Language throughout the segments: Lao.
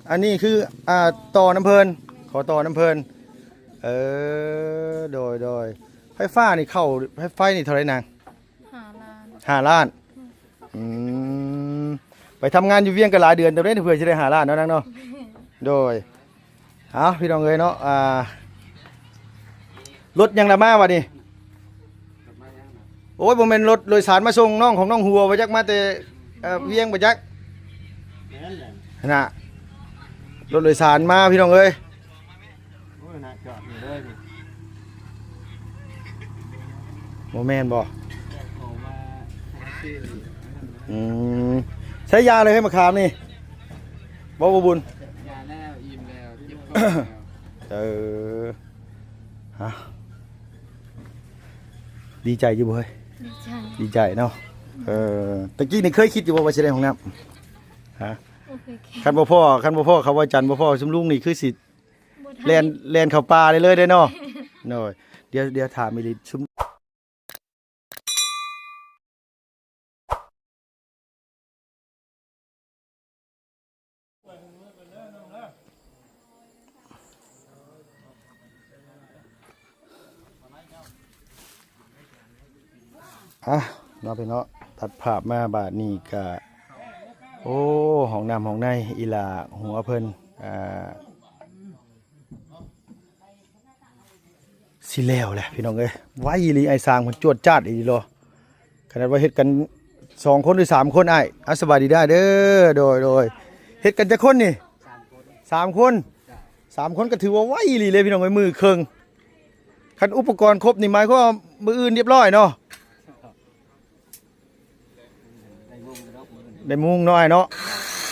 ອັນນີ້ຄື ອ່າ ຕໍ່ນຳເພິ່ນ ຂໍຕໍ່ນຳເພິ່ນ. ເອີ ໂດຍ ໂດຍ. ໄຟຟ້ານີ້ເຂົ້າ ໄຟ ໄຟນີ້ເທົ່າໃດນາງ? ຫ້າລ້ານ ຫ້າລ້ານ. ອືມ ໄປທຳງານຢູ່ວຽງກໍຫຼາຍເດືອນເຕີບເດ້ ເພື່ອຊິໄດ້ຫ້າລ້ານເນາະນາງເນາະ. ໂດຍ. ເອົາ ພີ່ນ້ອງເອີຍເນາະ ອ່າ ລົດຫຍັງລະມາບັດນີ້? ໂອ້ຍ ບໍ່ແມ່ນລົດໂດຍສານມາສົ່ງນ້ອງຂອງນ້ອງຫົວບໍ່ຈັກ ມາແຕ່ ເອີ ວຽງບໍ່ຈັກ. ແມ່ນແຫຼະ ຫັ້ນນະ ລົດໂດຍສານມາ ພີ່ນ້ອງເອີຍ. ໂອ້ຍ ນະ ຈອດນີ້ເລີຍນີ້ ບໍ່ແມ່ນບໍ່? ອືມ ໃຊ້ຢາເລີຍເຮີ້ຍ ມະຂາມນີ້ ບໍ່ ບໍ່ບຸນ? ຢາແລ້ວ ອີ່ມແລ້ວ ເຈັບທ້ອງແລ້ວ. ເອີ ຮະ ດີໃຈຢູ່ບໍ່ເຮີ້ຍ? ດີໃຈ ດີໃຈເນາະ. ເອີ ຕະກີ້ນີ້ເຄີຍຄິດຢູ່ບໍ່ວ່າຊິໄດ້ຫ້ອງນ້ຳ? ຮະ ບໍ່ເຄີຍຄິດ. ຄັນບໍ່ພໍ້ ຄັນບໍ່ພໍ້ເຂົາວ່າຈັນ ບໍ່ພໍ້ຊຸມລຸງນີ້ຄືຊິ ບໍ່ໄດ້ ແລ່ນ ແລ່ນເຂົ້າປ່າໄດ້ເລີຍເດ້ເນາະ. ໂດຍ ດຽວ ດຽວຖາມອີ່ຫຼີຊຸມ ອ່ະ ເນາະ ພີ່ນ້ອງເນາະ ຕັດພາບມາບາດນີ້ກະ ໂອ້ ຫ້ອງນ້ຳຫ້ອງໃນອີ່ຫຼ້າຫົວເພິ່ນ ອ່າ ຊິແລ້ວແຫຼະພີ່ນ້ອງເອີຍ. ໄວອີ່ຫຼີ ອ້າຍຊ່າງເພິ່ນຈວດຈາດອີ່ຫຼີເນາະ. ຂະໜາດວ່າເຮັດກັນສອງຄົນ ຫຼື ສາມຄົນ ອ້າຍ. ອ່າ ສະບາຍດີເດີ ເດີ. ໂດຍ ໂດຍ. ເຮັດກັນຈັກຄົນນີ້? ສາມຄົນ ສາມຄົນ. ສາມຄົນກໍຖືວ່າໄວອີ່ຫຼີເລີຍພີ່ນ້ອງເອີຍ ມື້ເຄິ່ງ. ຄັນອຸປະກອນຄົບນີ້ ໝາຍຄວາມວ່າມື້ອື່ນລຽບລ້ອຍເນາະ. ໄດ້ມຸງເນາະ ອ້າຍເນາະ.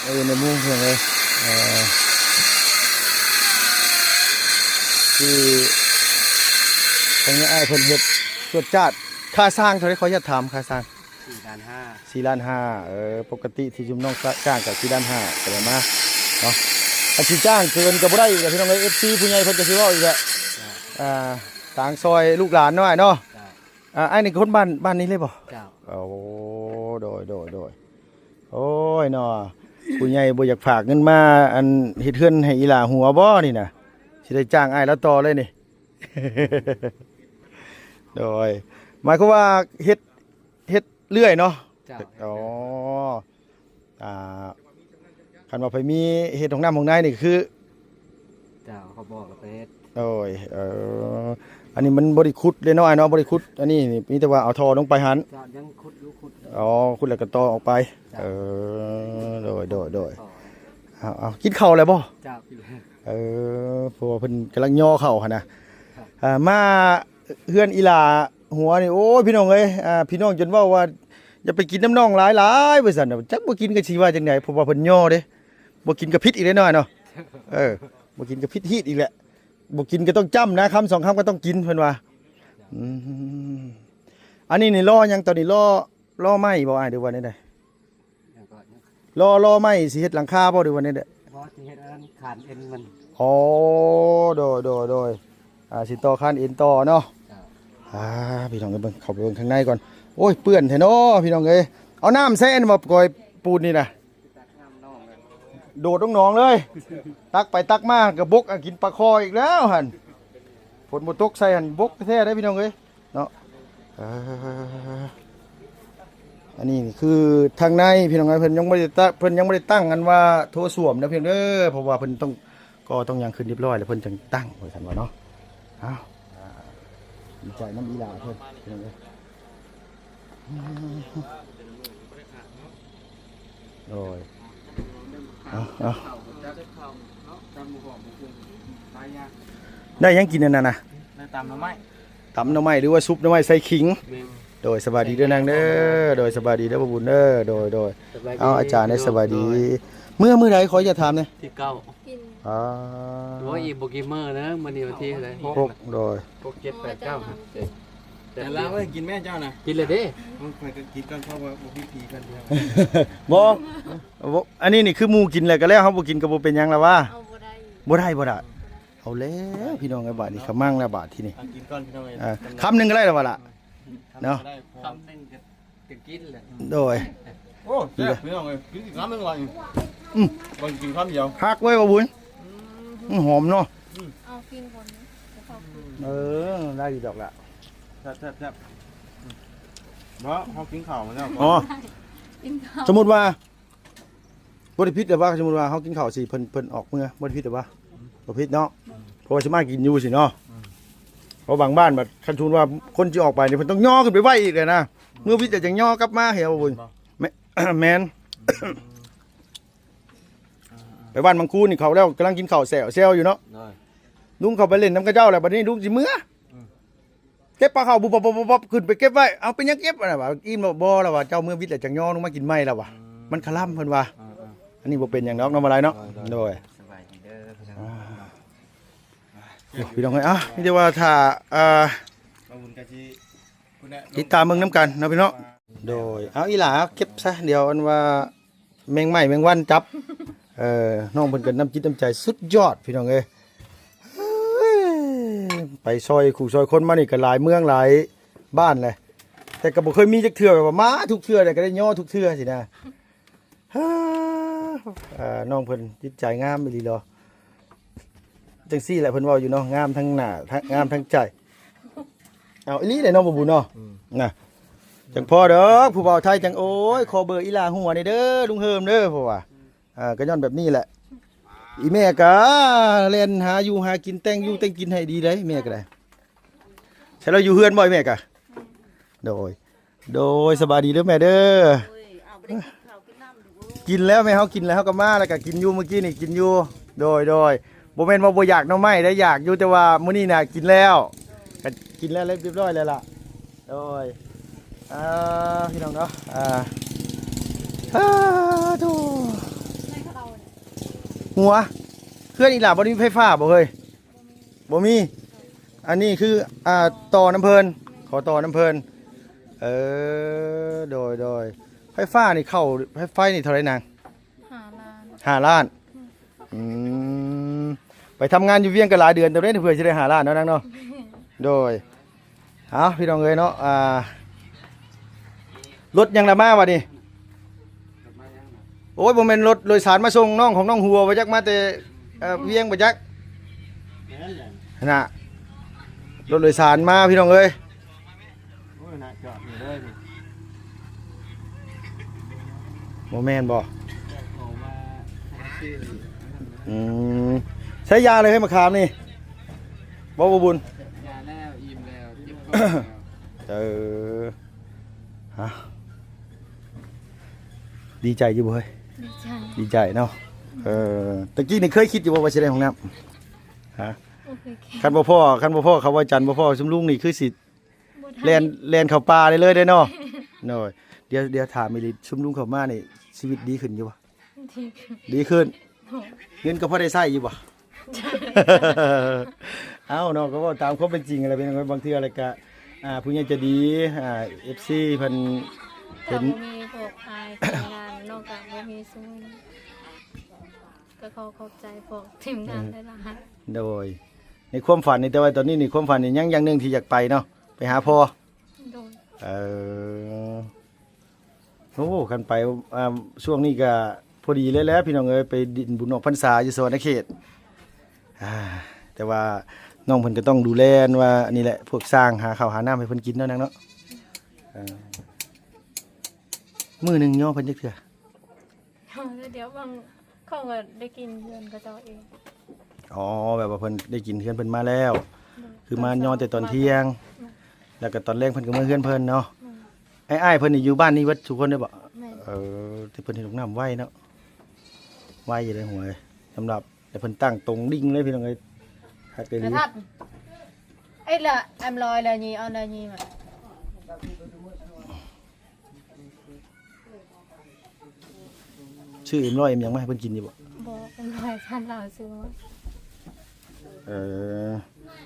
ເອີ ໄດ້ມຸງເພິ່ນເລີຍ. ເອີ ຄືທາງນີ້ອ້າຍເພິ່ນເຮັດຈວດຈາດ. ຄ່າສ້າງເທົ່າໃດ? ຂໍອະນຸຍາດຖາມຄ່າສ້າງ. ສີ່ລ້ານຫ້າ. ສີ່ລ້ານຫ້າ. ເອີ ປົກກະຕິທີ່ຊຸມນ້ອງ ຈ້າງກໍສີ່ລ້ານຫ້າ ກໍໄດ້ມາເນາະ. ຄັນຊິຈ້າງເກີນກໍບໍ່ໄດ້ອີກແຫຼະ ພີ່ນ້ອງເອີຍ. ເອັຟຊີ ຜູ້ໃຫຍ່ເພິ່ນກໍຊິເວົ້າອີກແຫຼະ. ອ່າ ຕາງຊ່ອຍລູກຫຼານເນາະ ອ້າຍເນາະ. ອ່າ ອ້າຍນີ້ຄົນບ້ານ ບ້ານນີ້ເລີຍບໍ່? ເຈົ້າ. ໂອ້ ໂດຍ ໂດຍ ໂດຍ. ໂອ້ຍເນາະ ຜູ້ໃຫຍ່ບໍ່ຢາກຝາກເງິນມາ ອັນ ເຮັດເຮືອນໃຫ້ອີ່ຫຼ້າຫົວບໍ່ນີ້ນະ? ຊິໄດ້ຈ້າງອ້າຍລາວຕໍ່ເລີຍນີ້. ໂດຍ ໝາຍຄວາມວ່າເຮັດ ເຮັດເລື້ອຍເນາະ? ເຈົ້າ. ອໍ ອ່າ ຄັນວ່າໃຜມີເຮັດຫ້ອງນ້ຳຫ້ອງໃນນີ້ຄື ເຈົ້າ ເຂົາບອກແລ້ວໄປເຮັດ. ໂດຍ ເອີ ອັນນີ້ມັນບໍ່ໄດ້ຂຸດເດ້ເນາະ ອ້າຍເນາະ ບໍ່ໄດ້ຂຸດ. ອັນນີ້ນີ້ມີແຕ່ວ່າເອົາທໍ່ລົງໄປຫັ້ນ. ເຈົ້າ ຍັງຂຸດຢູ່ ຂຸດ. ອໍ ຂຸດແລ້ວກໍຕໍ່ອອກໄປ. ເຈົ້າ. ເອີ ໂດຍ ໂດຍ ໂດຍ. ເອົາ ເອົາ ກິນເຂົ້າແລ້ວບໍ່? ເຈົ້າ ກິນແລ້ວ. ເອີ ເພາະວ່າເພິ່ນກຳລັງຍໍເຂົ້າຫັ້ນນະ. ອ່າ ມາເຮືອນອີ່ຫຼ້າຫົວນີ້ ໂອ້ຍ ພີ່ນ້ອງເອີຍ ອ່າ ພີ່ນ້ອງຈົນເວົ້າວ່າ ຢ່າໄປກິນນຳນ້ອງຫຼາຍໆ ວ່າຊັ້ນ. ຈັກບໍ່ກິນກໍຊິວ່າຈັ່ງໃດ ເພາະວ່າເພິ່ນຍໍເດ້. ບໍ່ກິນກໍຜິດອີກແລ້ວເນາະ ເນາະ. ເອີ ບໍ່ກິນກໍຜິດຮີດອີກແຫຼະ. ບໍ່ກິນກໍຕ້ອງຈ້ຳນະ ຄຳສອງຄຳກໍຕ້ອງກິນ ເພິ່ນວ່າ. ອືມ ອັນນີ້ນີ້ລໍ້ຫຍັງ? ຕອນນີ້ລໍ້ ລໍ້ໄມ້ບໍ່ອ້າຍ ຫຼືວ່າແນວໃດ? ລໍ ລໍ້ໄມ້ຊິເຮັດຫຼັງຄາບໍ່ ຫຼືວ່າແນວໃດ? ບໍ່ ຊິເຮັດອັນຄານເອັນມັນ. ອໍ ໂດຍ ໂດຍ ໂດຍ. ອ່າ ຊິຕໍ່ຄານເອັນຕໍ່ເນາະ. ເຈົ້າ. ອ່າ ພີ່ນ້ອງເອີຍ ເບິ່ງ ເຂົ້າໄປເບິ່ງຂ້າງໃນກ່ອນ. ໂອ້ຍ ເປື້ອນແທ້ເນາະ ພີ່ນ້ອງເອີຍ. ເອົານ້ຳໃສ່ອັນບໍ່ ກອຍປູນນີ້ນະ? ໂດດລົງໜອງເລີຍ. ຕັກໄປຕັກມາກໍບົກ ອ່າ ກິນປາຄໍ່ອີກແລ້ວຫັ້ນ. ຝົນບໍ່ຕົກໃສ່ຫັ້ນ ບົກແທ້ເດ້ ພີ່ນ້ອງເອີຍ. ເນາະ ເອີ ອັນນີ້ຄືທາງໃນ ພີ່ນ້ອງເອີຍ ເພິ່ນຍັງບໍ່ໄດ້ຕະ ເພິ່ນຍັງບໍ່ໄດ້ຕັ້ງອັນວ່າໂຖສ້ວມເດີ ພີ່ນ້ອງເດີ ເພາະວ່າເພິ່ນຕ້ອງ ກໍຕ້ອງຫຍັງຂຶ້ນຮຽບຮ້ອຍ ແລ້ວເພິ່ນຈັ່ງຕັ້ງ ວ່າຊັ້ນວ່າເນາະ. ເອົ້າ ອ່າ ດີໃຈນຳອີ່ຫຼ້າເພິ່ນ ພີ່ນ້ອງເອີຍ. ໂດຍ ເອົາ ເອົາ ໄດ້ຫຍັງກິນອັນນັ້ນນະ? ໄດ້ຕຳໜໍ່ໄມ້. ຕຳໜໍ່ໄມ້ ຫຼືວ່າຊຸບໜໍ່ໄມ້ໃສ່ຂີງ. ແມ່ນ. ໂດຍ ສະບາຍດີເດີນາງເດີ. ໂດຍ ສະບາຍດີເດີພໍ່ບຸນເດີ. ໂດຍ ໂດຍ. ສະບາຍດີ. ເອົາ ອາຈານເດີ ສະບາຍດີ. ເອົາ ສະບາຍດີ. ມື້ ມື້ໃດ ຂໍຢາກຖາມແດ່? ທີເກົ້າ. ອ່າ ໂອ້ຍ ອີກບໍ່ກີ່ມື້ເດີ ມື້ນີ້ວັນທີເທົ່າໃດ? ຫົກ. ຫົກ. ໂດຍ ຫົກ ເຈັດ ແປດ ເກົ້າ. ແຕ່ລາວເອີຍ ກິນແມ່ເຈົ້ານະ? ກິນແລ້ວເດ້. ຂ້ອຍກໍກິນກ່ອນ ເພາະວ່າບໍ່ມີຜີກ່ອນ. ບໍ່ ບໍ່ ອັນນີ້ນີ້ຄືໝູ່ກິນແລ້ວກໍແລ້ວ ເຮົາບໍ່ກິນກໍບໍ່ເປັນຫຍັງລະວ່າ. ເອົາ ບໍ່ໄດ້ ບໍ່ໄດ້ ບໍ່ໄດ້. ເອົາແລ້ວ ພີ່ນ້ອງເອີຍ ບາດນີ້ຂະມັງແລ້ວບາດທີນີ້. ເອົາກິນກ່ອນ ພີ່ນ້ອງເອີຍ. ເອີ ຄຳໜຶ່ງກໍໄດ້ລະວ່າລະ ເນາະ. ຄຳໜຶ່ງກໍ ກໍກິນແຫຼະ. ໂດຍ. ໂອ້ ແຊບ ພີ່ນ້ອງເອີຍ ກິນອີກຄຳໜຶ່ງວ່າ. ອືມ ເບິ່ງກິນຄຳດຽວ ຄັກເວີຍ ບ່າວບຸນ. ອືມ ຫອມເນາະ. ເອົາກິນກ່ອນນະ ເອີ ໄດ້ຢູ່ດອກລະ. ແຊບໆໆ ອືມ ເນາະ ເຮົາກິນເຂົ້າແລ້ວ. ອໍ ກິນເຂົ້າ ສົມມຸດວ່າ ບໍ່ໄດ້ຜິດແຕ່ວ່າ ສົມມຸດວ່າເຮົາກິນເຂົ້າຊິ ເພິ່ນ ເພິ່ນອອກເມືອ ບໍ່ໄດ້ຜິດແຕ່ວ່າ ອືມ ບໍ່ຜິດເນາະ. ອືມ ເພາະວ່າຊິມາກິນຢູ່ຊີ້ເນາະ. ອືມ ເພາະບາງບ້ານບັດ ຄັນສົມມຸດວ່າຄົນຊິອອກໄປນີ້ ເພິ່ນຕ້ອງຍໍຂຶ້ນໄປໄວ້ອີກເລີຍນະ. ອືມ ມື້ວິດແຕ່ຈັ່ງຍໍກັບມາ ເຫັນບໍ່ບຸນ? ແມ່ນບໍ່? ແມ່ນ ອືມ ອ່າໆ ໄປບ້ານບາງຄູນນີ້ ເຂົາແລ້ວກຳລັງກິນເຂົ້າແຊວໆຢູ່ເນາະ. ໂດຍ ລຸງເຂົ້າໄປຫຼິ້ນນຳເຂົາເຈົ້າແລ້ວ ບັດນີ້ລຸງຊິເມືອ. ອືມ ເກັບປາເຂົ້າ ປຸບປັບໆ ຂຶ້ນໄປເກັບໄວ້. ເອົາ ເປັນຫຍັງເກັບ? ອັນນັ້ນວ່າ ອີ່ມແລ້ວບໍ່? ລະວ່າ ເຈົ້າເມືອວິດແລ້ວຈັ່ງຍໍລົງມາກິນໃໝ່ລະວ່າ. ອືມ ມັນຄະລຳ ເພິ່ນວ່າ. ອືມໆ ອັນນີ້ບໍ່ເປັນຫຍັງດອກເນາະ ບໍ່ຫຼາຍເນາະ. ໂດຍ ໂດຍ ໂດຍ ສະບາຍດີເດີພີ່ນ້ອງ. ອ່າ ໂອ້ ພີ່ນ້ອງເອີຍ ອ່າ ມີແຕ່ວ່າຖ້າ ອ່າ ບໍ່ບຸນກະຊິ ຕິດຕາມເບິ່ງນຳກັນເນາະພີ່ນ້ອງ. ໂດຍ ເອົາ ອີ່ຫຼ້າເກັບຊະ ດຽວອັນວ່າ ແມງໄມ້ແມງວັນຈັບ. ເອີ ນ້ອງເພິ່ນກໍນ້ຳຈິດນ້ຳໃຈສຸດຍອດພີ່ນ້ອງເອີຍ. ເອີຍ ໄປຊ່ອຍຄູ່ຊ່ອຍຄົນມານີ້ກໍຫຼາຍເມືອງຫຼາຍບ້ານແຫຼະ ແຕ່ກໍບໍ່ເຄີຍມີຈັກເທື່ອ ແບບວ່າມາທຸກເທື່ອ ແລ້ວກໍໄດ້ຍໍທຸກເທື່ອຊີ້ນະ. ເອີ ນ້ອງເພິ່ນຈິດໃຈງາມອີ່ຫຼີເນາະ. ຈັ່ງຊີ້ແຫຼະເພິ່ນເວົ້າຢູ່ເນາະ ງາມທັງໜ້າ ງາມທັງໃຈ. ເອົາ ອີ່ຫຼີເດ້ເນາະ ບໍ່ບຸນເນາະ. ອືມ ນະ ຈັ່ງພໍດອກ ຜູ້ບ່າວໄທຈັ່ງ ໂອ້ຍ ຂໍເບີອີ່ຫຼ້າຫົວແດ່ເດີ ລຸງເຮີມເດີ ເພາະວ່າ ອ່າ ກໍຍ້ອນແບບນີ້ແຫຼະ. ອີ່ແມ່ກໍແລ່ນຫາຢູ່ຫາກິນ ແຕ່ງຢູ່ແຕ່ງກິນໃຫ້ດີເດ້ ແມ່ກໍໄດ້. ໃສລາວຢູ່ເຮືອນບໍ່ ອີ່ແມ່ກໍ? ໂດຍ ໂດຍ ສະບາຍດີເດີແມ່ເດີ. ໂດຍ ເອົາ ບໍ່ໄດ້ກິນເຂົ້າກິນນ້ຳຢູ່ບໍ່? ກິນແລ້ວແມ່ ເຮົາກິນແລ້ວ ເຮົາກໍມາ ແລ້ວກໍກິນຢູ່ ມື້ກີ້ນີ້ກິນຢູ່. ໂດຍ ໂດຍ ບໍ່ແມ່ນວ່າບໍ່ຢາກໜໍ່ໄມ້ໄດ໋ ຢາກຢູ່ ແຕ່ວ່າມື້ນີ້ນະກິນແລ້ວ ກໍກິນແລ້ວຮຽບຮ້ອຍແລ້ວລະ. ໂດຍ ອ່າ ພີ່ນ້ອງເນາະ ອ່າ ສາທຸ. ຫົວ ເຮືອນອີ່ຫຼ້າບໍ່ໄດ້ມີໄຟຟ້າບໍ່ເຮີ້ຍ? ບໍ່ມີ. ອັນນີ້ຄື ອ່າ ຕໍ່ນຳເພິ່ນ ຂໍຕໍ່ນຳເພິ່ນ. ເອີ ໂດຍ ໂດຍ ໄຟຟ້ານີ້ເຂົ້າ ໄຟ ໄຟນີ້ເທົ່າໃດນາງ? ຫ້າລ້ານ ຫ້າລ້ານ. ອືມ ອືມ ໄປທຳງານຢູ່ວຽງກໍຫຼາຍເດືອນເຕີບເດ້ ເພື່ອຊິໄດ້ຫ້າລ້ານເນາະນາງເນາະ. ໂດຍ ເອົາ ພີ່ນ້ອງເອີຍເນາະ ອ່າ ລົດຫຍັງລະມາບັດນີ້? ໂອ້ຍ ບໍ່ແມ່ນລົດໂດຍສານມາສົ່ງນ້ອງຂອງນ້ອງຫົວບໍ່ຈັກ ມາແຕ່ ເອີ ວຽງບໍ່ຈັກ. ແມ່ນແຫຼະ ຫັ້ນນະ ລົດໂດຍສານມາ ພີ່ນ້ອງເອີຍ. ໂອ້ຍ ນະ ຈອດນີ້ເລີຍນີ້ ບໍ່ແມ່ນບໍ່? ອອກມາຫາຊື້ ອືມ ໃຊ້ຢາເລີຍ ເຮີ້ຍ ມະຂາມນີ້ ບໍ່ ບໍ່ບຸນ? ຢາແລ້ວ ອີ່ມແລ້ວ ເຈັບທ້ອງແລ້ວ. ເອີ ຮະ ດີໃຈຢູ່ບໍ່ເຮີ້ຍ? ດີໃຈ ດີໃຈເນາະ. ເອີ ຕະກີ້ນີ້ເຄີຍຄິດຢູ່ບໍ່ວ່າຊິໄດ້ຫ້ອງນ້ຳ? ຮະ ບໍ່ເຄີຍຄິດ. ຄັນບໍ່ພໍ້ ຄັນບໍ່ພໍ້ເຂົາວ່າຈັນ ບໍ່ພໍ້ຊຸມລຸງນີ້ຄືຊິ ບໍ່ທັນ ແລ່ນ ແລ່ນເຂົ້າປ່າໄດ້ເລີຍເດ້ເນາະ. ໂດຍ ດຽວ ດຽວຖາມອີ່ຫຼີ ຊຸມລຸງເຂົ້າມານີ້ ຊີວິດດີຂຶ້ນຢູ່ບໍ່? ດີຂຶ້ນ ດີຂຶ້ນ. ໂດຍ ເງິນກໍພໍໄດ້ໃຊ້ຢູ່ບໍ່? ເອົ້າເນາະ ກໍເວົ້າຕາມຄວາມເປັນຈິງຫັ້ນແຫຼະ ເປັນຫຍັງ ບາງເທື່ອແລ້ວກໍ ອ່າ ຜູ້ໃຫຍ່ໃຈດີ ອ່າ ເອັຟຊີ ເພິ່ນເຫັນ ກໍບໍ່ມີພວກອ້າຍທີມງານເນາະ ກໍບໍ່ມີຊຸມ ກໍຂໍຂອບໃຈພວກທີມງານ ເອີ ຫຼາຍໆ. ໂດຍ ໃນຄວາມຝັນນີ້ ແຕ່ວ່າຕອນນີ້ນີ້ ຄວາມຝັນນີ້ຍັງຢ່າງໜຶ່ງທີ່ຢາກໄປເນາະ ໄປຫາພໍ່. ໂດຍ ເອີ ໂອ້ ຄັນໄປ ອ່າ ຊ່ວງນີ້ກໍພໍດີເລີຍແຫຼະ ພີ່ນ້ອງເອີຍ ໄປຫຼິ້ນບຸນອອກພັນສາຢູ່ສະຫວັນນະເຂດ. ອ່າ ແຕ່ວ່ານ້ອງເພິ່ນກໍຕ້ອງດູແລວ່າ ອັນນີ້ແຫຼະ ພວກຊ່າງຫາເຂົ້າຫານ້ຳໃຫ້ເພິ່ນກິນເນາະນາງເນາະ. ເອີ ມື້ໜຶ່ງຍໍເພິ່ນຈັກເທື່ອ? ດຽວບາງ ເຂົາກໍໄດ້ກິນເຮືອນເຂົາເຈົ້າເອງ. ອໍ ແບບວ່າເພິ່ນໄດ້ກິນເຮືອນເພິ່ນມາແລ້ວ ໂດຍ ຄືມາຍໍແຕ່ຕອນທ່ຽງ ແລ້ວກໍຕອນແລງເພິ່ນກໍເມືອເຮືອນເພິ່ນເນາະ. ແມ່ນ ອ້າຍໆເພິ່ນນີ້ຢູ່ບ້ານນີ້ເບິດທຸກຄົນເດ້ບໍ່? ແມ່ນ ເອີ ແຕ່ເພິ່ນເຮັດຫ້ອງນ້ຳໄວເນາະ ໄວຢູ່ເດ້ຫົວເອີຍ. ສຳລັບ ແຕ່ເພິ່ນຕັ້ງຕົງດິ້ງເລີຍ ພີ່ນ້ອງເອີຍ ຄັກອີ່ຫຼີ. ເອີ ລະ ເອັມຮ້ອຍລະນີ້ ເອົາລະນີ້ມາ. ຊື້ເອັມຮ້ອຍເອັມຫຍັງມາໃຫ້ເພິ່ນກິນຢູ່ບໍ່? ບໍ່ ເອັມຮ້ອຍ ທ່ານລາວຊື້ມາ. ເອີ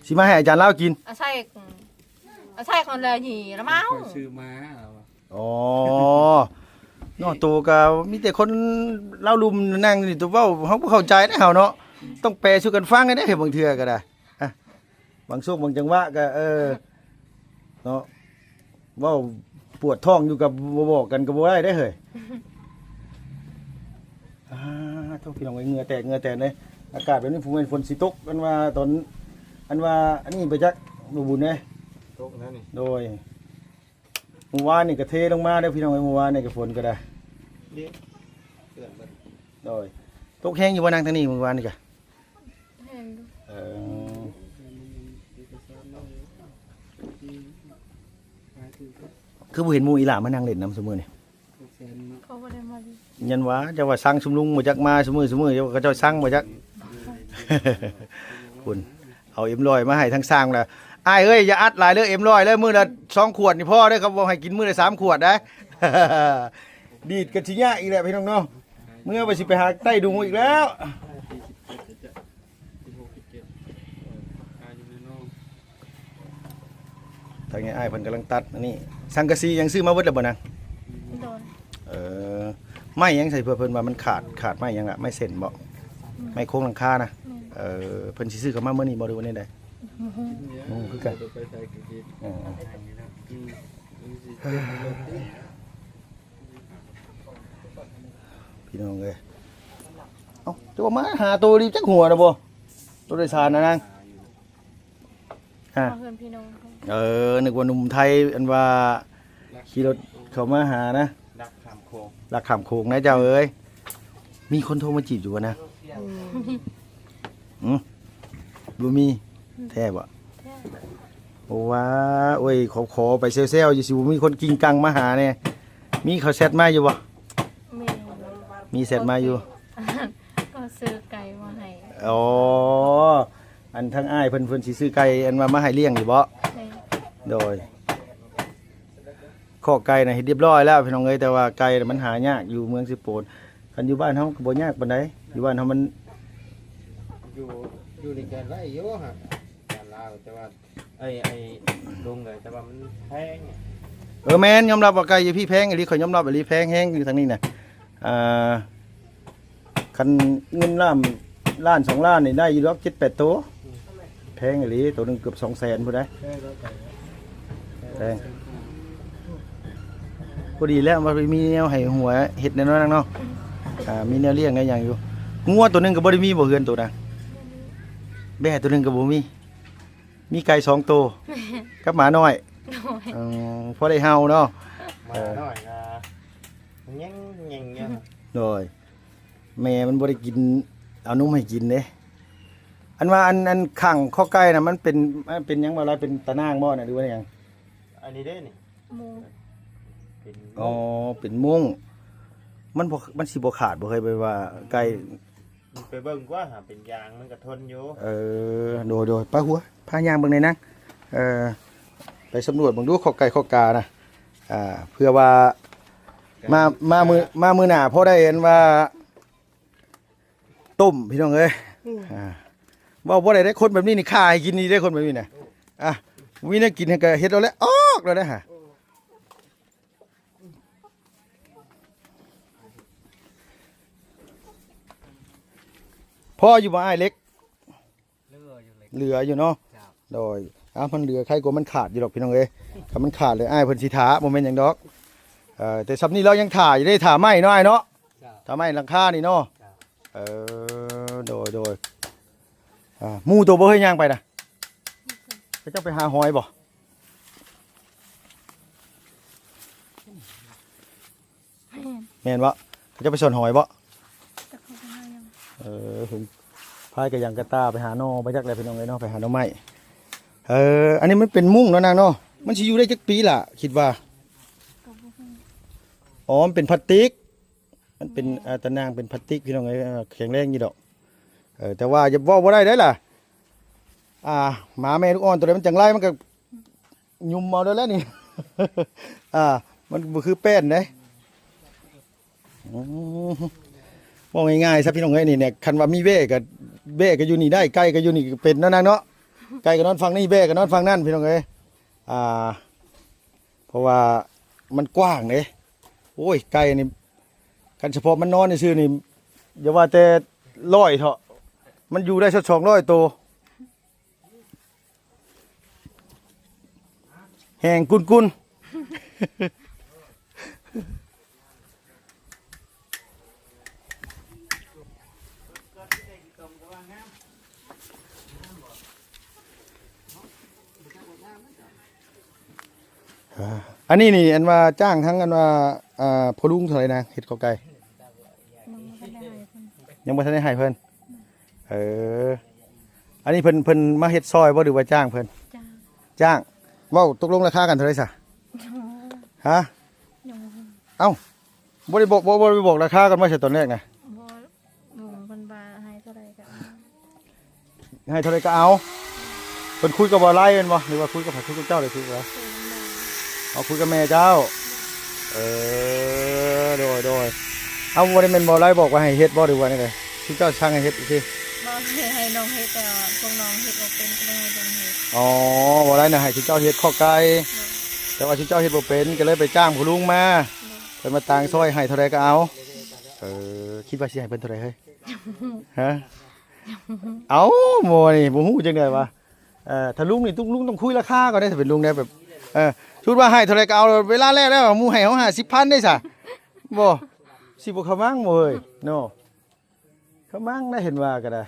ຊິມາໃຫ້ອາຈານລາວກິນ. ອາໄສ ອາໄສຂອງລາວນີ້ລະເມົາ. ຂ້ອຍຊື້ມາລາວ. ອໍ ເນາະ ໂຕກໍມີແຕ່ຄົນລາວລຸ່ມນັ່ງຢູ່ນີ້ ໂຕເວົ້າເຮົາບໍ່ເຂົ້າໃຈເດ້ເຮົາເນາະ. ຕ້ອງແປສູ່ກັນຟັງເດ້ ບາງເທື່ອກໍໄດ້. ອ່ະ ບາງຊ່ວງບາງຈັງຫວະກໍ ເອີ ເນາະ ເວົ້າປວດທ້ອງຢູ່ກໍບໍ່ບອກກັນກໍບໍ່ໄດ້ເດ້ເຮີ້ຍ. ອ່າ ໂທ້ ພີ່ນ້ອງເອີຍ ເຫື່ອແຕກ ເຫື່ອແຕກເລີຍ. ອາກາດແບບນີ້ ຜູ້ແມ່ນຝົນຊິຕົກ ອັນວ່າຕອນ ອັນວ່າອັນນີ້ໄປຈັກ ບໍ່ບຸນເດ້. ຕົກແລ້ວນີ້. ໂດຍ ມື້ວານນີ້ກໍເທລົງມາເດ້ພີ່ນ້ອງເອີຍ ມື້ວານນີ້ກໍຝົນກໍໄດ້. ເດ້ ເປື້ອນເບິດ. ໂດຍ ຕົກແຮງຢູ່ບໍ່ນາງ ທາງນີ້ມື້ວານນີ້ກະ? ແຮງຢູ່. ເອີ ຄືບໍ່ເຫັນໝູ່ອີ່ຫຼ້າມານັ່ງຫຼິ້ນນຳຊຸມື້ນີ້? ເຂົາບໍ່ໄດ້ມາຫຼິ້ນ. ຍັນວ່າ ເຈົ້າວ່າສັ່ງຊຸມລຸງບໍ່ຈັກມາຊຸມື້ ຊຸມື້ເຈົ້າ ເຂົາເຈົ້າສັ່ງບໍ່ຈັກ. ພຸ້ນ ເອົາເອັມຮ້ອຍມາໃຫ້ທາງຊ່າງແລ້ວ. ອ້າຍເອີຍ ຢ່າອັດຫຼາຍເດີ ເອັມຮ້ອຍເດີ ມື້ລະສອງຂວດນີ້ພໍເດີ ເຂົາບອກໃຫ້ກິນມື້ລະສາມຂວດໄດ໋. ດີດກັນຊິຍາກອີກແຫຼະພີ່ນ້ອງເນາະ. ເມື່ອວ່າຊິໄປຫາໄຕ້ດຸງອີກແລ້ວ. ທາງນີ້ອ້າຍເພິ່ນກຳລັງຕັດອັນນີ້ ສັງກະສີຫຍັງຊື້ມາເບິດແລ້ວບໍ່ນາງ? ໂດຍ. ເອີ ໄມ້ຫຍັງໃສ່ ເພື່ອເພິ່ນວ່າມັນຂາດ ຂາດໄມ້ຫຍັງລະ ໄມ້ເສັ້ນບໍ່? ອືມ ໄມ້ໂຄງຫຼັງຄານະ. ແມ່ນ. ເອີ ເພິ່ນຊິຊື້ເຂົ້າມາມື້ນີ້ບໍ່ ຫຼືວ່າແນວໃດ? ບໍ່ຮູ້ ບໍ່ຮູ້ຄືກັນ. ເອີ ອືມ ພີ່ນ້ອງເອີຍ ເອົ້າ ຈະວ່າມາຫາໂຕດີຈັກຫົວນະບໍ່? ໂຕໂດຍສານນະນາງ. ອ່າ ເຮືອນພີ່ນ້ອງ. ເອີ ນຶກວ່າໜຸ່ມໄທ ອັນວ່າຂີ່ລົດເຂົ້າມາຫານະ ລັກຂ້າມໂຂງ ລັກຂ້າມໂຂງນະເຈົ້າເອີຍ. ມີຄົນໂທມາຈີບຢູ່ບໍ່ນະ? ອືມ ຫືມ ບໍ່ມີ. ແທ້ບໍ່? ແທ້. ໂອ້ ວ່າ ໂອ້ຍ ຂໍ ຂໍໄປແຊວໆຢູ່ ຊິບໍ່ມີຄົນກິງກັງມາຫາແດ່. ມີເຂົາແຊັດມາຢູ່ບໍ່? ມີ ມີແຊັດມາຢູ່. ກໍຊື້ໄກ່ມາໃຫ້. ອໍ ອັນທາງອ້າຍເພິ່ນ ເພິ່ນຊິຊື້ໄກ່ ອັນວ່າມາໃຫ້ລ້ຽງຢູ່ບໍ່? ແມ່ນ. ໂດຍ. ຄອກໄກ່ນະເຮັດຮຽບຮ້ອຍແລ້ວພີ່ນ້ອງເອີຍ ແຕ່ວ່າໄກ່ນະມັນຫາຍາກຢູ່ເມືອງເຊໂປນ. ຄັນຢູ່ບ້ານເຮົາກໍບໍ່ຍາກປານໃດ ຢູ່ບ້ານເຮົາມັນ ຢູ່ ຢູ່ໃນແກນໄດ້ຢູ່ຫັ້ນ ແກນລາວ ແຕ່ວ່າ ໄອ້ ໄອ້ລຸງເອີຍ ແຕ່ວ່າມັນແພງ. ເອີ ແມ່ນ ຍອມຮັບວ່າໄກ່ຢູ່ພີ້ແພງອີ່ຫຼີ ຂ້ອຍຍອມຮັບອີ່ຫຼີ ແພງແຮງຢູ່ທາງນີ້ນະ. ອ່າ ຄັນເງິນລ້ານ ລ້ານສອງລ້ານນີ້ໄດ້ຢູ່ດອກ ເຈັດແປດໂຕ. ອືມ ແພງອີ່ຫຼີ ໂຕໜຶ່ງເກືອບສອງແສນພຸ້ນໃດ໋. ແພງ ພໍດີແລ້ວ ວ່າມີແນວໃຫ້ຫົວເຮັດແນວນັ້ນເນາະ. ອ່າ ມີແນວລ້ຽງແນວຫຍັງຢູ່. ງົວໂຕໜຶ່ງກໍບໍ່ໄດ້ມີບໍ່ ເຮືອນໂຕນະ? ແບ້ໂຕໜຶ່ງກໍບໍ່ມີ. ມີໄກ່ສອງໂຕ ແມ່ນ ກັບໝານ້ອຍ. ໂດຍ. ອືມ ພໍໄດ້ເຫົ່າເນາະ. ໝານ້ອຍກໍແງງໆຢູ່. ໂດຍ. ແມ່ມັນບໍ່ໄດ້ກິນ ເອົານົມໃຫ້ກິນເດ້. ອັນວ່າ ອັນ ອັນຂັງຄອກໄກ່ນະ ມັນເປັນ ມັນເປັນຫຍັງວ່າລະ ເປັນຕາໜ່າງບໍ່ນະ ຫຼືວ່າຫຍັງ? ອັນນີ້ເດ້ນີ້ ມຸ້ງ. ເປັນ ອໍ ມຸ້ງ ເປັນມຸ້ງ. ມັນບໍ່ ມັນຊິບໍ່ຂາດບໍ່ເຄີຍ ແບບວ່າໄກ່ ໄປເບິ່ງກວ່າຫາ ເປັນຢາງມັນກໍທົນຢູ່. ເອີ ໂດຍໆ ໄປຫົວ ພາຍ່າງເບິ່ງແດ່ນາງ. ເອີ ໄປສຳຫຼວດເບິ່ງດູ ຄອກໄກ່ຄອກການະ. ອ່າ ເພື່ອວ່າມາ ມາມື້ ມາມື້ໜ້າພໍໄດ້ອັນວ່າຕົ້ມ ພີ່ນ້ອງເອີຍ. ອືມ ອ່າ ເວົ້າບໍ່ໄດ້ເດ້ ຄົນແບບນີ້ນີ້ຂ້າໃຫ້ກິນນີ້ເດ້ ຄົນແບບນີ້ນະ. ອ່າ ມີແນວກິນໃຫ້ກໍເຮັດເອົາແຫຼະ ອອກແລ້ວເດ້ຫາ. ພໍຢູ່ບໍ່ອ້າຍເຫຼັກ? ເຫຼືອຢູ່ເຫຼັກ ເຫຼືອຢູ່ເນາະ. ເຈົ້າ. ໂດຍ. ອ້າວ ມັນເຫຼືອໄຄກວ່າມັນຂາດຢູ່ດອກ ພີ່ນ້ອງເອີຍ. ຄັນມັນຂາດເລີຍ ອ້າຍເພິ່ນຊິຖ້າ ບໍ່ແມ່ນຫຍັງດອກ. ເອີ ແຕ່ຊ່ຳນີ້ລາວຍັງຖ້າຢູ່ເດ້ ຖ້າໄມ້ເນາະ ອ້າຍເນາະ. ເຈົ້າ. ຖ້າໄມ້ຫຼັງຄານີ້ເນາະ. ເຈົ້າ. ເອີ ໂດຍໆ. ອ່າ ໝູ່ໂຕບໍ່ເຄີຍຍ່າງໄປນະ? ເຂົາເຈົ້າໄປຫາຫອຍບໍ່? ແມ່ນ ແມ່ນບໍ່? ເຂົາເຈົ້າໄປຊ່ອນຫອຍບໍ່? ຈັກເຂົາໄປຫາຫຍັງ. ເອີ ເຫັນພາຍກະຫຍັງກະຕ່າໄປຫາໜໍ່ ບໍ່ຈັກແຫຼະ ພີ່ນ້ອງເອີຍເນາະ ໄປຫາໜໍ່ໄມ້. ເອີ ອັນນີ້ມັນເປັນມຸ້ງເນາະນາງເນາະ. ມັນຊິຢູ່ໄດ້ຈັກປີລະ ຄິດວ່າ? ກໍບໍ່ຮູ້. ອໍ ມັນເປັນພລາສຕິກ. ມັນເປັນ ແມ່ນ ອ່າ ຕາໜ່າງເປັນພລາສຕິກ ພີ່ນ້ອງເອີຍ. ເອີ ແຂງແຮງຢູ່ດອກ. ເອີ ແຕ່ວ່າຢ່າເວົ້າບໍ່ໄດ້ເດ້ລະ. ອ່າ ໝາແມ່ລູກອ່ອນໂຕໃດມັນຈັງໄລ່ ມັນກໍຫຍຸ່ມເອົາໂລດແຫຼະນີ້. ອ່າ ມັນບໍ່ຄືແປ້ນເດ້. ອືມ ເວົ້າງ່າຍໆຊະ ພີ່ນ້ອງເອີຍ ນີ້ນະ ຄັນວ່າມີແບ້ກໍ ແບ້ກໍຢູ່ນີ້ໄດ້ ໄກ່ກໍຢູ່ນີ້ກໍເປັນເນາະນາງເນາະ. ໄກ່ກໍນອນຝັ່ງນີ້ ແບ້ກໍນອນຝັ່ງນັ້ນ ພີ່ນ້ອງເອີຍ. ອ່າ ເພາະວ່າມັນກວ້າງເດ້. ໂອ້ຍ ໄກ່ນີ້ ຄັນສະເພາະມັນນອນຊື່ໆນີ້ ຢ່າວ່າແຕ່ຮ້ອຍເຖາະ ມັນຢູ່ໄດ້ສັກສອງຮ້ອຍໂຕ. ແຮງກຸນໆ. ອ່າ ອັນນີ້ນີ້ ອັນວ່າຈ້າງທັງ ອັນວ່າ ອ່າ ພໍ່ລຸງເທົ່າໃດນະ ເຮັດເຂົ້າໄກ່? ຍັງບໍ່ທັນໄດ້ໃຫ້ເພິ່ນ ຍັງບໍ່ທັນໄດ້ໃຫ້ເພິ່ນ. ເອີ ອັນນີ້ເພິ່ນ ເພິ່ນມາເຮັດຊ່ອຍບໍ່ ຫຼືວ່າຈ້າງເພິ່ນ? ຈ້າງ. ຈ້າງ. ເວົ້າຕົກລົງລາຄາກັນເທົ່າໃດຊະ? ຮະ? ຍັງບໍ່ ເອົ້າ ບໍ່ໄດ້ບອກ ບໍ່ ບໍ່ໄດ້ບອກລາຄາກັນມາຊະຕອນແລກນະ? ບໍ່. ລຸງເພິ່ນວ່າໃຫ້ເທົ່າໃດກໍເອົາ ໃຫ້ເທົ່າໃດກໍເອົາ. ເພິ່ນຄຸຍກັບບ່າວໄລແມ່ນບໍ່ ຫຼືວ່າຄຸຍກັບໃຜ? ຄຸຍກັບເຈົ້າ ຫຼືຄຸຍກັບໃຜ? ເອົາ ຄຸຍກັບແມ່ເຈົ້າ. ເອີ ໂດຍ ໂດຍ. ເອົາ ບໍ່ໄດ້ແມ່ນບ່າວໄລບອກວ່າໃຫ້ເຮັດບໍ່ ຫຼືວ່າແນວໃດ? ຄືເຈົ້າສັ່ງໃຫ້ເຮັດຊີ້? ບໍ່ ໃຫ້ ໃຫ້ນ້ອງເຮັດ ແຕ່ວ່າພວກນ້ອງເຮັດບໍ່ເປັນ ກໍເລີຍໃຫ້ນ້ອງເຮັດ. ອໍ ບ່າວໄລນະໃຫ້ເຈົ້າເຮັດຄອກໄກ່ ໂດຍ ແຕ່ວ່າເຈົ້າເຮັດບໍ່ເປັນ ກໍເລີຍໄປຈ້າງພໍ່ລຸງມາ ໂດຍ ເພິ່ນມາຕາງຊ່ອຍ ໃຫ້ເທົ່າໃດກໍເອົາ. ເອີ ຄິດວ່າຊິໃຫ້ເພິ່ນເທົ່າໃດເຮີ້ຍ? ຮະ? ເອົ້າ ໝໍນີ້ບໍ່ຮູ້ຈັ່ງໃດວະ. ເອີ ຖ້າລຸງນີ້ ລຸງ ລຸງຕ້ອງຄຸຍລາຄາກ່ອນເດ້ ຖ້າເປັນລຸງເດ້ ແບບ ເອີ ສົມມຸດວ່າໃຫ້ເທົ່າໃດກໍເອົາ ເວລາແລກແລ້ວໝູ່ໃຫ້ເຮົາຫ້າສິບພັນເດ້ຊະ ບໍ່ ຊິບໍ່ຂະມັງບໍ່ເຮີ້ຍເນາະ? ຂະມັງໄດ້ ເຫັນວ່າກໍໄດ້.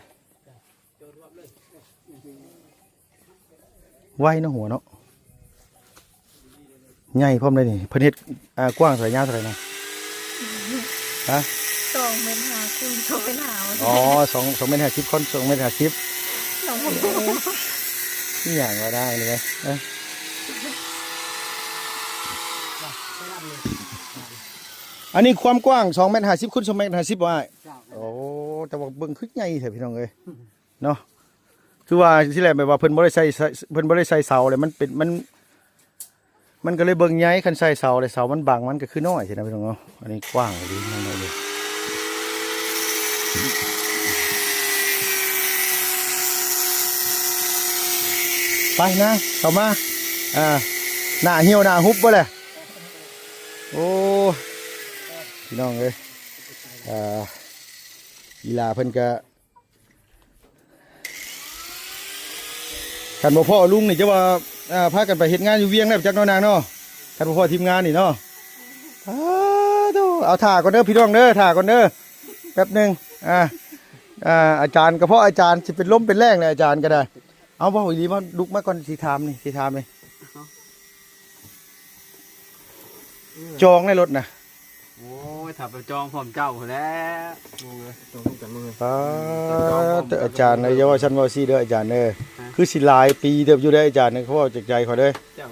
ໄວເນາະຫົວເນາະ ໃຫຍ່ພ້ອມເດ້ນີ້. ເພິ່ນເຮັດ ອ່າ ກວ້າງເທົ່າໃດ ຍາວເທົ່າໃດນະ? ຮະ? ສອງແມັດຫ້າຄູນສອງແມັດຫ້າ. ອໍ ສອງ ສອງແມັດຫ້າສິບ ຄູນສອງແມັດຫ້າສິບ. ນ້ອງບໍ່ຮູ້ອີ່ຫຍັງວ່າໄດ້ເລີຍ. ເອີ ອັນນີ້ຄວາມກວ້າງສອງແມັດຫ້າສິບຄູນສອງແມັດຫ້າສິບບໍ່ອ້າຍ? ເຈົ້າ. ໂອ້ ແຕ່ວ່າເບິ່ງຄືໃຫຍ່ແທ້ພີ່ນ້ອງເອີຍ. ເນາະ ຄືວ່າຊິແຫຼະ ແບບວ່າເພິ່ນບໍ່ໄດ້ໃສ່ ໃສ່ ເພິ່ນບໍ່ໄດ້ໃສ່ເສົາແຫຼະ ມັນເປັນ ມັນ ມັນກໍເລີຍເບິ່ງໃຫຍ່. ຄັນໃສ່ເສົາແລ້ວ ເສົາມັນບັງ ມັນກໍຄືນ້ອຍຊີ້ນະພີ່ນ້ອງເນາະ. ອັນນີ້ກວ້າງດີ ໄປນະ ເຂົ້າມາ. ອ່າ ໜ້າຫ່ຽວໜ້າຫຸບບໍ່ແຫຼະ? ໂອ້ ພີ່ນ້ອງເອີຍ ອ່າ ອີ່ຫຼ້າເພິ່ນກະ ຄັນບໍ່ພໍ້ລຸງນີ້ ຈະວ່າ ອ່າ ພາກັນໄປເຮັດງານຢູ່ວຽງແລ້ວຈັກເນາະນາງເນາະ ຄັນບໍ່ພໍ້ທີມງານນີ້ເນາະ. ອ້າໂທ້ ເອົາຖ້າກ່ອນເດີພີ່ນ້ອງເດີ ຖ້າກ່ອນເດີ ແປັບໜຶ່ງ. ອ່າ ອ່າ ອາຈານກະເພາະອາຈານຊິເປັນລົມເປັນແລ້ງແຫຼະ ອາຈານກໍໄດ້. ເອົາ ເວົ້າອີ່ຫຼີ ມາລຸກມາກ່ອນ ຊິຖາມນີ້ ຊິຖາມນີ້ ຈອງໃນລົດນະ. ໂອ້ຍ ຖ້າໄປຈອງພ້ອມເຈົ້າພຸ້ນແຫຼະ ລຸງເອີຍ ຕ້ອງຮູ້ຈັກມື. ປາດ ອືມ ແຕ່ອາຈານເອີຍ ຢ່າເວົ້າຊັ້ນເວົ້າຊີ້ເດີອາຈານເອີຍ. ຮະ? ຄືຊິຫຼາຍປີເຕີບຢູ່ເດີອາຈານ ຂ້ອຍເວົ້າຈາກໃຈຂ້ອຍເດີ. ເຈົ້າ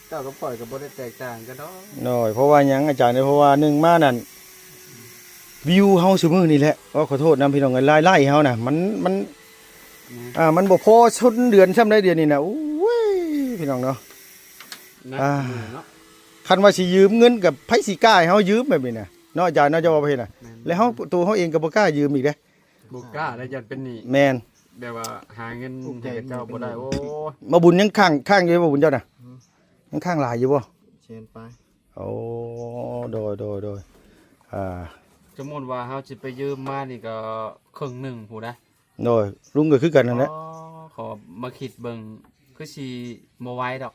ເຈົ້າກັບຂ້ອຍກໍບໍ່ໄດ້ແຕກຕ່າງກັນດອກ. ໂດຍ ເພາະວ່າຫຍັງອາຈານເອີຍ ເພາະວ່າໜຶ່ງມານັ້ນ ວິວເຮົາຊຸມື້ນີ້ແຫຼະ ເວົ້າຂໍໂທດນຳພີ່ນ້ອງເອີຍ ລາຍໄລ້ເຮົານະ ມັນ ມັນ ອືມ ອ່າ ມັນບໍ່ພໍຊົນເດືອນຊ້ຳໃດ ດຽວນີ້ນະ. ໂອ້ຍ ພີ່ນ້ອງເນາະ ໜັກ ອ່າ ມື້ເນາະ. ຄັນວ່າຊິຢືມເງິນ ກັບໃຜຊິກ້າໃຫ້ເຮົາຢືມແບບນີ້ນະ ເນາະອາຈານເນາະ ເຈົ້າວ່າບໍ່ເຫັນນະ. ແມ່ນ ແລ້ວເຮົາ ໂຕເຮົາເອງກໍບໍ່ກ້າຢືມອີກເດ້. ບໍ່ກ້າແລ້ວ ຢ້ານເປັນໜີ້. ແມ່ນ ແບບວ່າຫາເງິນໃຫ້ເຂົາເຈົ້າບໍ່ໄດ້. ໂອ້ຍ ມາບຸນຍັງຄ້າງ ຄ້າງຢູ່ບໍ່ບຸນເຈົ້ານະ? ອືມ ຍັງຄ້າງຫຼາຍຢູ່ບໍ່? ແສນປາຍ. ໂອ້ ໂດຍ ໂດຍ ໂດຍ ອ່າ ສົມມຸດວ່າເຮົາຊິໄປຢືມມານີ້ກໍເຄິ່ງໜຶ່ງພຸ້ນນະ. ໂດຍ ລຸງກໍຄືກັນນັ້ນແຫຼະ. ອໍ ຂໍມາຄິດເບິ່ງ ຄືຊິບໍ່ໄຫວດອກ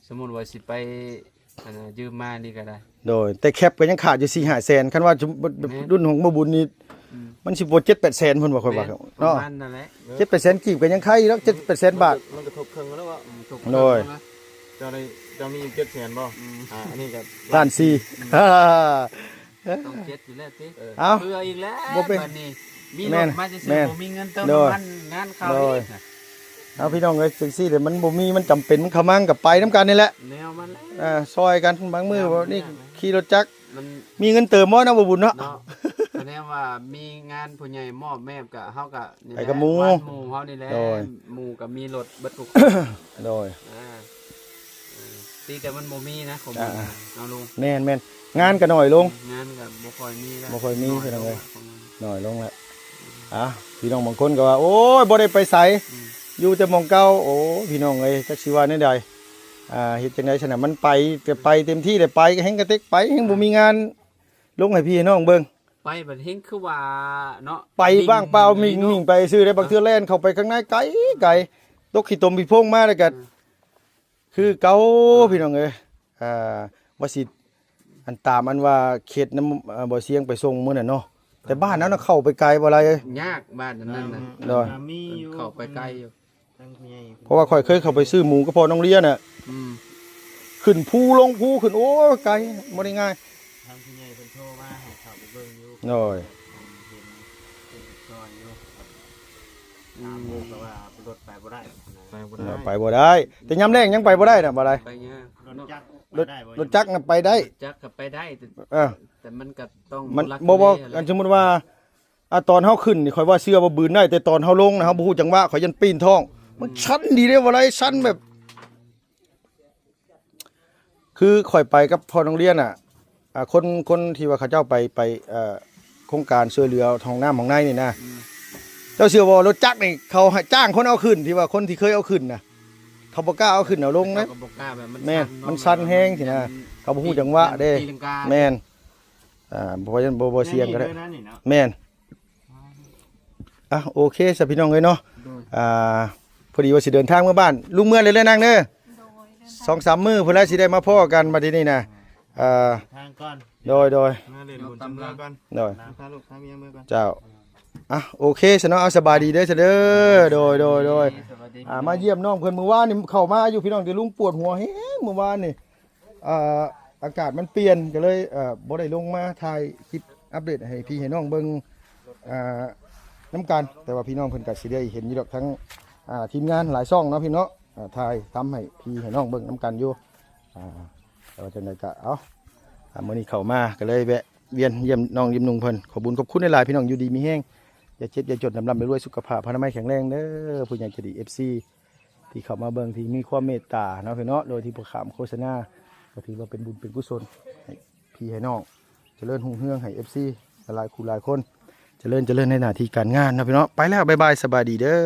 ສົມມຸດວ່າຊິໄປ ອັນນ່າ ຢືມມານີ້ກໍໄດ້. ໂດຍ ແຕ່ແຄັບກໍຍັງຂາດຢູ່ສີ່ຫ້າແສນ ຄັນວ່າ ແມ່ນ ລຸ້ນຂອງບໍ່ບຸນນີ້ ອືມ ມັນຊິບໍ່ເຈັດແປດແສນພຸ້ນບໍ່ ຂ້ອຍວ່າ ແມ່ນ ເນາະ ປະມານນັ້ນແຫຼະ. ເຈັດແປດແສນກີບກໍຍັງໄຄຢູ່ດອກ ເຈັດແປດແສນບາດ. ມັນກໍ ມັນກໍທົບເຄິ່ງແລ້ວວ່າ ອືມ ທົບເຄິ່ງແລ້ວນະ. ໂດຍ ເຈົ້າໄດ້ ເຈົ້າມີເຈັດແສນບໍ່? ອືມ ອ່າ ອັນນີ້ກໍລ້ານສີ່. ຕ້ອງເຈັດຢູ່ແລ້ວຕິ. ເອີ ເອົາ ເພື່ອອີກແລ້ວ ບໍ່ເປັນ ບັດນີ້ ມີລົດມາ ແມ່ນ ແຕ່ບໍ່ມີເງິນເຕີມ ໂດຍ ນ້ຳມັນງານເຂົາ ໂດຍ ອີກ. ເອົາ ພີ່ນ້ອງເອີຍ ຈັ່ງຊີ້ແຫຼະ ມັນບໍ່ມີ ມັນຈຳເປັນ ມັນເຂົ້າມາມັນກໍໄປນຳກັນນີ້ແຫຼະ ແນວມັນແຫຼະ. ເອີ ຊ່ອຍກັນ ບາງມື້ນີ້ຂີ່ລົດຈັກ ມັນມີເງິນເຕີມບໍ່ເນາະ ບໍ່ບຸນເນາະ ເນາະ. ສະແດງວ່າມີງານຜູ້ໃຫຍ່ມອບແມບ ກະເຮົາກະນີ້ແຫຼະ ໄປກັບໝູ່ ຫວານໝູ່ເຮົານີ້ແຫຼະ. ໂດຍ ໝູ່ກໍມີລົດເບິດທຸກຄົນ. ໂດຍ ອ່າ ເອີ ຕີແຕ່ມັນບໍ່ມີນະ ຂອງມັນ ອ່າ ເນາະລຸງ. ແມ່ນໆ ງານກໍໜ້ອຍລົງ ງານກໍບໍ່ຄ່ອຍມີແລ້ວ ບໍ່ຄ່ອຍມີ ພີ່ນ້ອງເອີຍ ໜ້ອຍລົງແລ້ວ. ອ່າ ພີ່ນ້ອງບາງຄົນກໍວ່າ ໂອ້ຍ ບໍ່ໄດ້ໄປໃສ ອືມ ຢູ່ແຕ່ໝ່ອງເກົ່າ. ໂອ້ ພີ່ນ້ອງເອີຍ ຈັກຊິວ່າແນວໃດ. ອ່າ ເຮັດຈັ່ງໃດຊັ້ນນະ ມັນໄປ ແຕ່ໄປເຕັມທີ່ແລ້ວ ໄປກໍແຮ່ງກະເຕັກ ໄປແຮ່ງບໍ່ມີງານລົງໃຫ້ພີ່ໃຫ້ນ້ອງເບິ່ງ. ໄປບັດເຫັນຄືວ່າເນາະ ໄປວ່າງເປົ່າ ວິ່ງ ວິ່ງ ວິ່ງໄປຊື່ເດ້. ບາງເທື່ອແລ່ນເຂົ້າໄປຂ້າງໃນໄກໆ ຕົກຂີ້ຕົມຂີ້ໂພງມາແລ້ວກໍ ອືມ ຄືເກົ່າ ອ່າ ພີ່ນ້ອງເອີຍ. ອ່າ ວ່າຊິ ອັນຕາມອັນວ່າເຂດນຳ ເອີ ບໍ່ສຽງໄປສົ່ງມື້ນັ້ນເນາະ ແຕ່ບ້ານນັ້ນນະເຂົ້າໄປໄກບໍ່ຫຼາຍ ຍາກ ບ້ານນັ້ນນະ. ໂດຍ ມີຢູ່ ເຂົ້າໄປໄກຢູ່ ເພາະວ່າຂ້ອຍເຄີຍເຂົ້າໄປຊື້ໝູກັບພໍ່ນ້ອງເລຍນະ. ອືມ ຂຶ້ນພູລົງພູຂຶ້ນ ໂອ້ຍ ໄກ ບໍ່ໄດ້ງ່າຍ. ທາງຜູ້ໃຫຍ່ເພິ່ນໂທມາໃຫ້ເຂົ້າໄປເບິ່ງຢູ່ ໂດຍ ເຫັນເພິ່ນຊ່ອຍຢູ່ ຖາມໝູ່ກໍວ່າລົດໄປບໍ່ໄດ້ນະ ໄປບໍ່ໄດ້ ໄປບໍ່ໄດ້ ແຕ່ຍາມແລ້ງຍັງໄປບໍ່ໄດ້ນະ ບໍ່ໄດ້ ໄປຍາກ ລົດຈັກ ລົດ ໄປໄດ້ບໍ່ ລົດຈັກນະໄປໄດ້ ຈັກກໍໄປໄດ້ ແຕ່ ເອີ ແຕ່ມັນກໍຕ້ອງ ມັນ ລັກ ບໍ່ ບໍ່ ເລນ ອັນສົມມຸດວ່າ ອາ ຕອນເຮົາຂຶ້ນນີ້ ຂ້ອຍວ່າເຊື່ອວ່າບືນໄດ້ ແຕ່ຕອນເຮົາລົງນະ ເຮົາບໍ່ຮູ້ຈັງຫວະ ຂ້ອຍຢ້ານປີ້ນທ້ອງ ມັນ ອືມ ຊັນດີເດ້ ບໍ່ໄດ້ຊັນແບບ ຄືຂ້ອຍໄປກັບພໍ່ໂຮງຮຽນນະ ອາ ຄົນ ຄົນທີ່ວ່າເຂົາເຈົ້າໄປ ໄປ ເອີ ໂຄງການຊ່ວຍເຫຼືອຫ້ອງນ້ຳຫ້ອງໃນນີ້ນະ ອືມ ເຈົ້າເຊື່ອບໍ່ ລົດຈັກນີ້ ເຂົາໃຫ້ຈ້າງຄົນເອົາຂຶ້ນ ທີ່ວ່າຄົນທີ່ເຄີຍເອົາຂຶ້ນນະ ເຂົາບໍ່ກ້າເອົາຂຶ້ນເອົາລົງເດ້ ເຂົາກໍບໍ່ກ້າ ແບບມັນ ແມ່ນ ສັ່ນເນາະ ມັນສັ່ນແຮງ ແບບ ຊີ້ນະ ມັນ ເຂົາບໍ່ຮູ້ຈັງຫວະເດ້ ຕີລັງກາ ແມ່ນ ອ່າ ບໍ່ ບໍ່ ບໍ່ສ່ຽງກໍໄດ້ ແມ່ນ ອ່ະ ໂອເຄຊະພີ່ນ້ອງເອີຍເນາະ ໂດຍ ອ່າ ພໍດີວ່າຊິເດີນທາງເມືອບ້ານ ລຸງເມືອເລີຍເດີນາງເດີ ໂດຍ ສອງສາມມື້ພຸ້ນລະຊິໄດ້ມາພໍ້ກັນບັດທີນີ້ນະ ອ່າ ທາງກ່ອນ ໂດຍ ໂດຍ ມາຫຼິ້ນບຸນຈຳເມືອກ່ອນ ໂດຍ ມາພາລູກພາເມຍເມືອກ່ອນ ເຈົ້າ ອ່ະ ໂອເຄຊະເນາະ ເອົາ ສະບາຍດີເດີຊະເດີ ໂດຍ ໂດຍ ໂດຍ ສະບາຍດີ ອ່າ ມາຢ້ຽມນ້ອງເພິ່ນ ມື້ວານນີ້ເຂົ້າມາຢູ່ພີ່ນ້ອງ ແຕ່ລຸງປວດຫົວແຮງມື້ວານນີ້ ອ່າ ອາກາດມັນປ່ຽນ ກໍເລີຍ ເອີ ບໍ່ໄດ້ລົງມາຖ່າຍຄລິບອັບເດດໃຫ້ພີ່ໃຫ້ນ້ອງເບິ່ງ ອ່າ ນຳກັນ ແຕ່ວ່າພີ່ນ້ອງເພິ່ນກໍຊິໄດ້ເຫັນຢູ່ດອກ ທັງ ອ່າ ທີມງານຫຼາຍຊ່ອງເນາະພີ່ເນາະ ອ່າ ຖ່າຍທຳໃຫ້ພີ່ໃຫ້ນ້ອງເບິ່ງນຳກັນຢູ່ ອ່າ ແຕ່ວ່າຈັ່ງໃດກໍເອົາ ອ່າ ມື້ນີ້ເຂົ້າມາກໍເລີຍແວະວຽນຢ້ຽມນ້ອງຢ້ຽມນຸ່ງເພິ່ນ ຂອບບຸນຂອບຄຸນຫຼາຍໆ ພີ່ນ້ອງຢູ່ດີມີແຮງ ຢ່າເຈັບຢ່າຈົນ ລ່ຳໆລວຍໆ ສຸຂະພາບພະນາໄມແຂງແຮງເດີ ຜູ້ໃຫຍ່ໃຈດີ ເອັຟຊີ ທີ່ເຂົ້າມາເບິ່ງ ທີ່ມີຄວາມເມດຕາເນາະພີ່ເນາະ ໂດຍທີ່ບໍ່ຂ້າມໂຄສະນາ ກໍຖືວ່າເປັນບຸນເປັນກຸສົນໃຫ້ພີ່ໃຫ້ນ້ອງ ຈະເລີນຮຸ່ງເຮືອງໃຫ້ ເອັຟຊີ ຫຼາຍໆຄູ່ຫຼາຍຄົນ ຈະເລີນ ຈະເລີນໃນໜ້າທີ່ການງານເນາະພີ່ເນາະ ໄປແລ້ວ ບາຍບາຍ ສະບາຍດີເດີ.